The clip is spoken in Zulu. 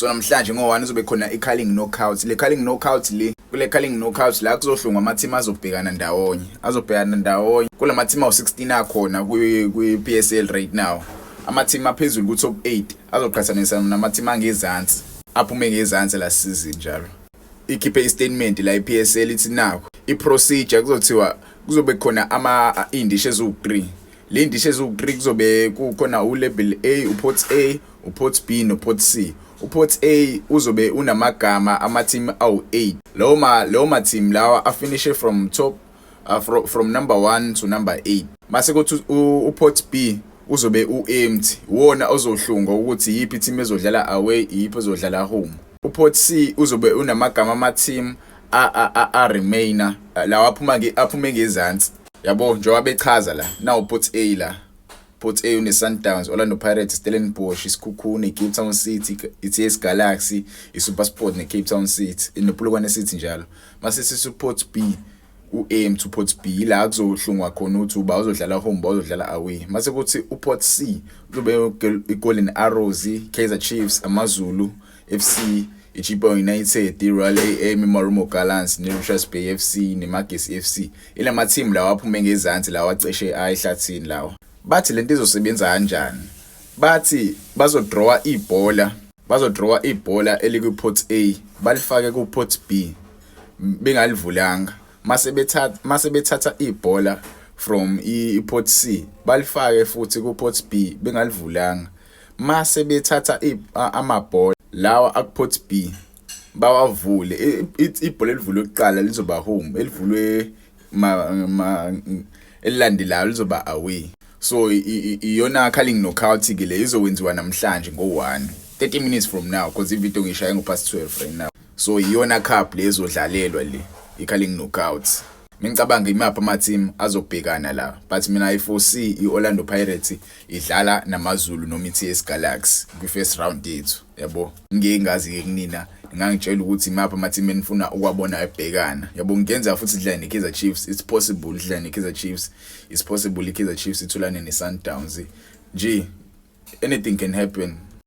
So namhlanje ngo-1 kuzobe khona i-Carling Knockout. Le Carling Knockout le, kule Carling Knockout la kuzohlungwa ama-team azobhekana ndawonye. Azobhekana ndawonye kulama team awu-16 akhona kwi-PSL right now. Ama-team aphezulu ku-top 8 azoqhathanisa nama-team angezansi, aphume ngezansi la season njalo. Ikhiphe i-statement la i-PSL, ithi nakho i-procedure, kuzothiwa kuzobe khona ama indishi eziwu-3. Le ndishi eziwu-3 kuzobe kukhona u-level A, u-pot A, u-pot B no-pot C. U-pot A uzobe unamagama ama-team awu-8. Lawo ma team lawa afinishe from top from number 1 to number 8. Mase kuthi u-pot B uzobe u-empty, wona ozohlungwa ukuthi iyiphi team ezodlala away, iyiphi ezodlala home. U-pot C uzobe unamagama ama-team a remainer lawa aphuma aphume ngezansi, yabo, njengoba bechaza la. Now pot A la, pot A une Sundowns, Orlando Pirates, Stellenbosch, iSekhukhune, Cape Town City, iTS Galaxy, iSuperSport neCape Town City, nePolokwane City njalo. Mase sithi pot B u-empty. Pot B ila kuzohlungwa khona ukuthi uba uzodlala home, ba uzodlala away. Mase kuthi u-pot C kuzobe iGolden Arrows, Kaizer Chiefs, AmaZulu FC, iChippa United, iRoyal AM, iMarumo Gallants, neRichards Bay FC, neMagesi FC. Ilama team lawa aphume ngezansi lawa, acishe ayihlathini lawa. Bathi lento izosebenza kanjani? Bathi bazodrawa ibhola, bazodrawa ibhola elikwi-pot A, balifake ku-pot B bengalivulanga. Mase bethatha ibhola from i-pot C, balifake futhi ku-pot B bengalivulanga. Mase bethatha amabhola lawa aku-pot B, bawavule. Ibhola elivulwe kuqala lizoba home, elivulwe elilandelayo lizoba away. So iyona Carling Knockout ke le, izokwenziwa namhlanje ngo-1, 30 minutes from now, because ivideo ngishaye ngo-past 12 right now. So iyona cup le ezodlalelwa le, i-Carling Knockout. Ngicabanga imaphi ama-team azobhekana la, but mina I foresee i-Orlando Pirates idlala namaZulu noma i-TS Galaxy kwi-first round yethu, yabo. Ngeke ngazi-ke kunina, ngangitshela ukuthi imaphi ama-team enifuna ukwabona ebhekana, yabo. Ngenza futhi idlale ne-Kaizer Chiefs, it's possible idlale ne-Kaizer Chiefs, it's possible i-Kaizer Chiefs itholane ne-Sundowns nje. Anything can happen.